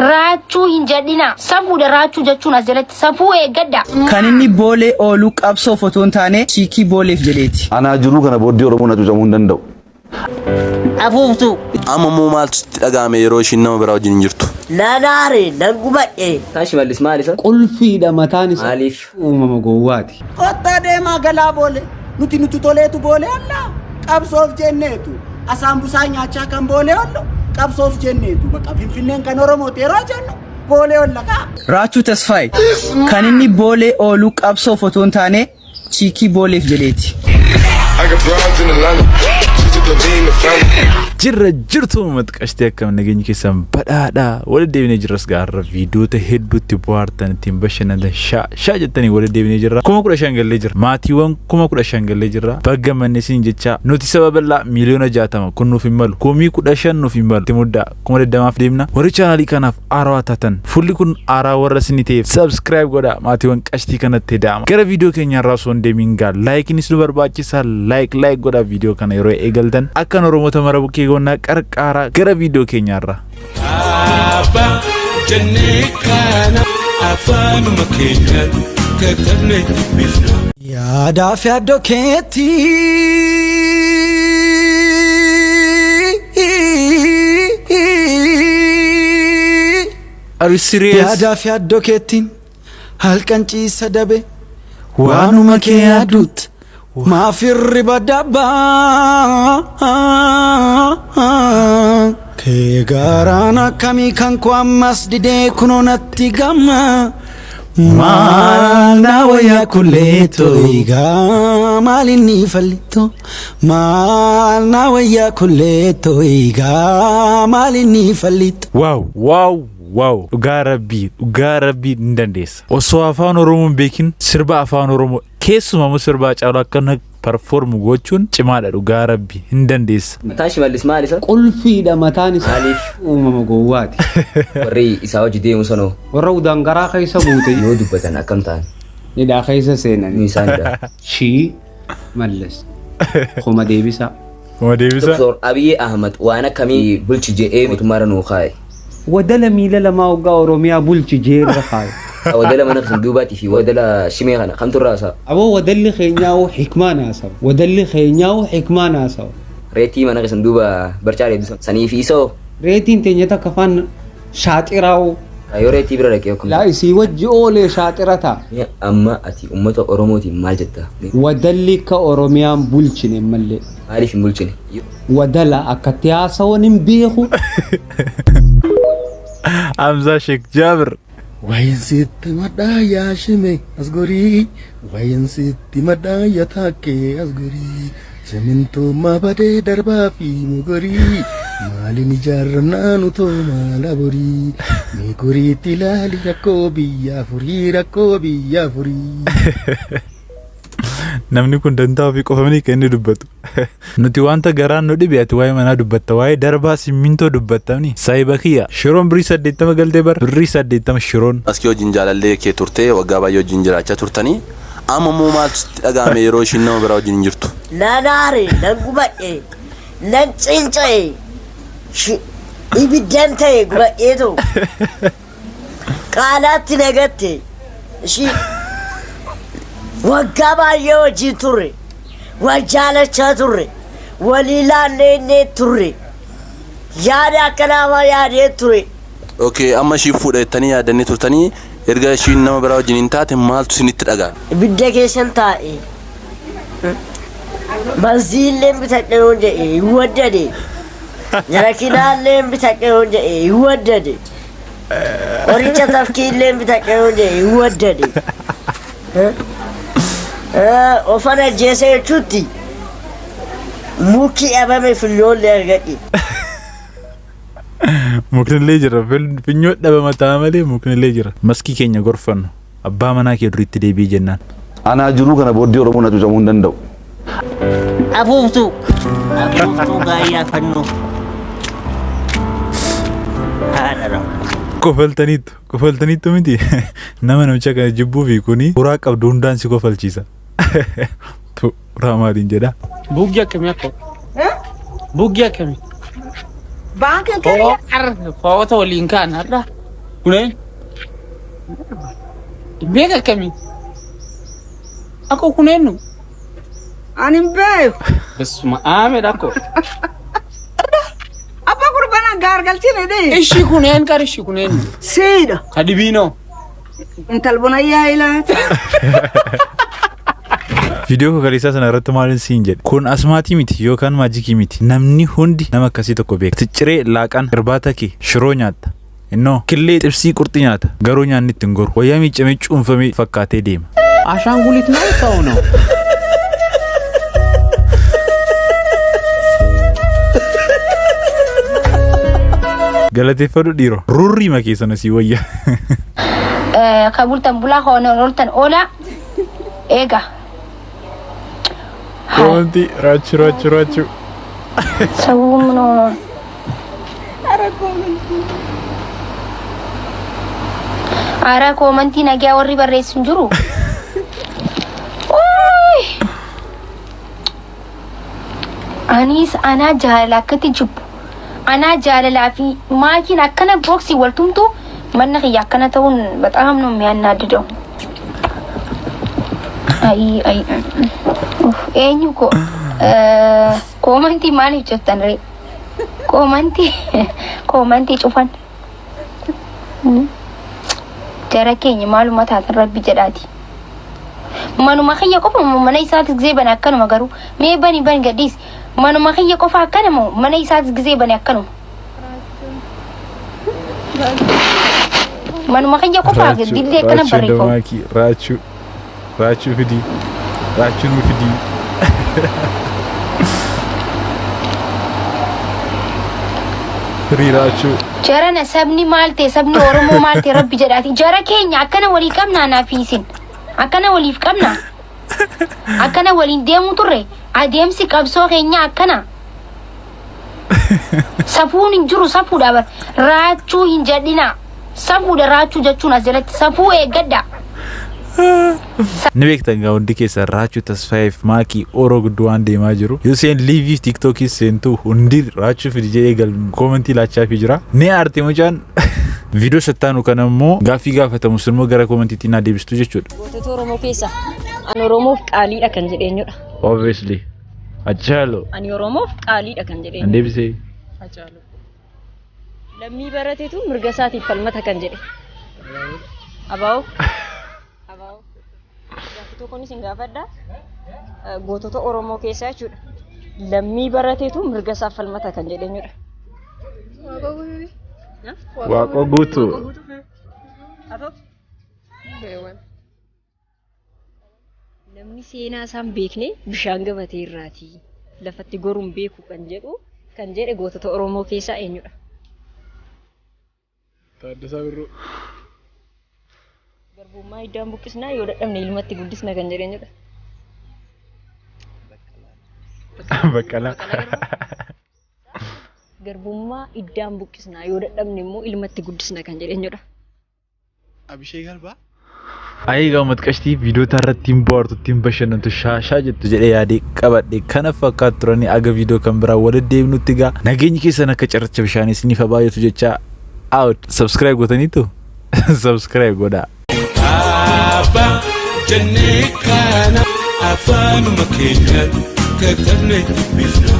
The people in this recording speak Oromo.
Raachuu hin jedhinaa. Safuudha raachuu jechuun as jalatti. Safuu eeggadhaa. Kan inni boolee oolu qabsoof otoo hin taane chiikii booleef jedheeti. Anaa jiruu kana booddee Oromoon hacuucamuu hin danda'u. Afuuftuu. Amma immoo maaltu sitti dhaga'ame yeroo ishiin nama biraa wajjin hin jirtu? Nan aare, nan gubadhe. Taan Shimallis maal isa? Qulfiidha mataan isaa. Maaliif? Uumama gowwaati. Kottaa deemaa galaa boole. Nuti nuti toleetu boolee olla. Qabsoof jenneetu. Asaambusaa nyaachaa kan boolee ollu qabsoof jenneetu. Bakka Finfinneen kan Oromooti yeroo jennu boolee olla kaa. Raachuu Tasfaayee kan inni boolee oolu qabsoof otoo hin taane chiikii booleef jedheeti. I got broads in Atlanta. She took the lean, the family. Jirra jirtu uummata qashtii, akkam nageenyi keessan badhaadhaa? Walitti deebinee jirras gaarra viidiyoota hedduutti bohaartan, ittiin bashannantan, shaa shaa jettanii walitti deebinee jirra. 15,000 gallee jirra, maatiiwwan 15,000 gallee jirra. Bagga mannisiin jecha nuti saba bal'aa 60,000,000 kun nuuf hin malu, 15,000 nuuf hin malu. Itti muddaa, 20,000f deemna. Warri chaanaalii kanaaf haarawaa taatan, fuulli kun haaraa warra isinii ta'eef, subscribe godhaa, maatiiwwan qashtii kanatti da'ama. Gara viidiyoo keenya irraa osoo hin deemin gaa likeinis nu barbaachisa. Like like godhaa viidiyoo kana yeroo eegaltan, akkan Oromoota mara bukkee goonaa qarqaaraa. Gara viidiyoo keenya irraa. Abbaa jennee kana afaanuma keenyaan katabnee dubbifna. Yaadaa fi addoo keetti. Are you serious? Yaadaa fi addoo keettiin halkan ciisa dabe, waanuma kee yaaduut maaf hirriba dabbaa kee gaaraan akkamii kan koo ammas didee kunoo natti gamma. Maal na wayyaa kulleeto egaa, maal inni fallito? Maal na wayyaa kulleeto egaa, maal inni fallito? Wow wow wow! Dhugaa rabbii, dhugaa rabbii ni dandeessa. Osoo afaan Oromoo hin beekin sirba afaan Oromoo, keessumaa immoo sirba Hacaaluu akkana perform gochuun cimaadha. Dhugaa rabbii hin dandeessa. Mataan Shimallis maal isa? Qulfiidha mataan isaa. Maaliif? Uumama gowwaati. Warri isaa hojii deemu sanoo? Warra udaangaraa keessa guute. Yoo dubbatan akkam ta'an? Hidhaa keessa seenanii. Ni isaanidha. Shii Mallas. Kuma deebisaa. Kuma deebisa. Dr. Abiy Ahmad waan akkamii bulchi jedhee mootummaarra nuu kaa'e? Wadala miila lamaa waggaa Oromiyaa bulchi jeerra kaaye. Wadala mana kan duubaatii fi wadala shimee kana kamtu irraa haasa'a? Aboo, wadalli keenyaa'u hikmaan haasawa. Wadalli keenyaa'u hikmaan haasawa. Reetii mana keessan duuba barcaa reedu sanii fi isoo? Reetiin teenya takka afaan shaaxiraa'u. Yoo reetii bira dhaqee akkam? Laa, isii wajji oolee shaaxira ta'a. Mee amma ati uummata Oromootiin maal jetta? Wadalli akka Oromiyaan bulchine mallee. Maaliif hin bulchine? Wadala akkatti haasawan hin beeku. Hamzaa Sheek Jaabir. Wayin sitti madhaa yaa shime asgorii, wayin sitti madhaa yaa taakkee asgorii, simintoo badee darbaa fi mogorii, maaliin ijaarramnaa nutoo maala borii, migoriitti ilaali rakkoo biyya furii, rakkoo biyya furii. Namni kun dantaa ofii qofa miti kan inni dubbatu. Nuti wanta garaan nu dhibe, ati waa'ee manaa dubbatta, waa'ee darbaa simmintoo dubbattamni. Saayiba kiyya, shiroon birrii 80 galtee bara, birrii 80 shiroon. Askii wajjin jaalallee kee turtee, waggaa baay'ee wajjin jiraachaa turtanii, amma immoo maaltu sitti dhaga'ame yeroo ishiin nama biraa wajjin hin jirtu? Nan aare, nan gubadhe, nan cinca'e, ibiddan ta'e gubadheetu. Qaalaatti nagatte ishii waggaa baay'ee wajjin turre, wal jaalachaa turre, walii laannee turre, yaada akka namaa yaadee ture. Okay, amma ishii fuudha jettanii yaadanii turtanii, erga ishiin nama biraa wajjin hin taate maaltu isinitti dhaga'ame? Ibidda keessan taa'e. Manziillee bitadhe yoon jedhe hin waddade. Jarakinaallee bitadhe yoon jedhe hin waddade. Qoricha tafkiillee bitadhe yoon jedhe hin waddade. Ofan ajjeese jechuutti muki dhabame finyoollee argadhe. Muknillee jira. Finyoo dhabama ta'a malee muknillee jira. Maskii keenya gorfannu, abbaa manaa kee duriitti deebi'i jennaan. Anaa jiruu kana booddee Oromoon hacuucamuu hin danda'u. Afuuftuu. Afuuftuu gaayyaa fannoo. Haadha rawu. Kofaltaniittu. Kofaltaniittu miti. Nama namicha kana jibbuu fi kuni uraa qabdu hundaan si kofalchiisa. Tu uraa maaliin jedha? Buugii akkamii akka? Buugii akkamii? Baanka Hoo arra foota waliin kaan har'a. Kuneen? Beeka akkamii? Akkoo kun eenyu? Ani hin beeku. Besuma aamedha akkoo. Abbaa gurbaan gaargalchine dhee. Ishii kun een qara ishii kun eenyu? Siidha. Ka dhibiinoo? Intal bonayyaa ilaata. Viidiyoo kakaleessaa sana irratti maalin siin jedhe? Kun asmaatii miti yookaan maajikii miti. Namni hundi nama akkasii tokko beeka. Cicciree laaqan irbaata kee shiroo nyaatta. Innoo killee xibsii qurxii nyaata. Garuu nyaanni itti hin goru. Wayyaa miiccamee cuunfamee fakkaatee deema. አሻንጉሊት ነው ሰው ነው? Galateeffadhu dhiiroo. Rurrii makee sana sii wayya. Ka bultan bulaa hoona ooltan oola. Eega. Komantii raachuu raachuu raachuu. ሰው ምን ሆኖ ነው? Ara koomantii nagaa warri barreessu hin jiru. Ooy! Anis anaa jaalala akkatti jibbu. Anaa jaalalaa fi maakiin akkana booksii wal tumtu manni kiyya akkana ta'uun በጣም ነው የሚያናድደው። Ay ay uf eenyu ko koomantii maaliif cuftan ree? Koomantii koomantii cufan. Jara keenya maaluma taatan rabbi jedhaati. Manuma kiyya qofa moo mana isaatis gisee bane akkanuma garuu mee bani bani gadhiis manuma kiyya qofa akkana moo mana isaatis gisee bane akkanuma. Manuma kiyya qofa Raachuu dillee akkana raachuu barreeffamu. damaakii raachuu raachuu fidii raachuu nu fidii. Firii raachuu. Jarana sabni maal ta'e sabni Oromoo maal ta'e rabbi jedhaati. Jara keenya akkana walii qabnaa naaf isin. Akkana waliif qabna. Akkana waliin deemuu turre adeemsi qabsoo keenya akkana. Safuun hin jiru safuudha bar. Raachuu hin jedhina. Safuudha raachuu jechuun as jalatti safuu eeggadha. Ni beektan gaa hundi keessan Raachuu Tasfaayeef Maakii Oroo gidduu waan deemaa jiru. Yoo seen liivii tiiktookii seentu hundi Raachuu fidi jedhee gal koomentii laachaafii jira. Ni aarte mucaan viidiyoo sattaanu kana immoo gaaffii gaafatamu sun immoo gara koomentiitti naa deebistu jechuudha. Gootota Oromoo keessaa ani Oromoof qaaliidha kan jedhe eenyudha? Obviously. Hacaaluu. Ani Oromoof qaaliidha kan jedhe An eenyudha? deebisee. Hacaaluu. Lammii barateetu mirga isaatiif falmata kan jedhe. Abaa'oo. Abaa'oo. Gaaffii tokkoon isin gaafadha. Gootota Oromoo keessaa jechuudha. Lammii barateetu mirga isaaf falmata kan jedhe eenyudha? Waaqoo guutuu. Atoo? Namni seenaa isaa hin beekne bishaan gabatee irraati. Lafatti goruun beeku kan jedhu kan jedhe gootota Oromoo keessaa eenyudha? Taaddasaa Birruu. Garbummaa hiddaan buqqisnaa yoo dadhabne ilmatti guddisna kan jedhe eenyudha? Baqqalaa. Garbummaa hiddaan buqqisnaa yoo dadhabne immoo ilmatti guddisna kan jedhe eenyudha? Abishee Garbaa. Ayii gaa uummata qashtii viidiyoota irratti hin bohaartu ittiin bashannantu shaashaa jettu jedhee yaadee qabadhe kana fakkaatu turanii aga viidiyoo kan biraa walitti deebinutti gaa nageenyi keessan akka cirracha bishaanii isiniif haa baay'atu jecha out subscribe gootaniitu subscribe godhaa. Abbaa jennee kana afaanuma keenyaan katabnee dubbifna.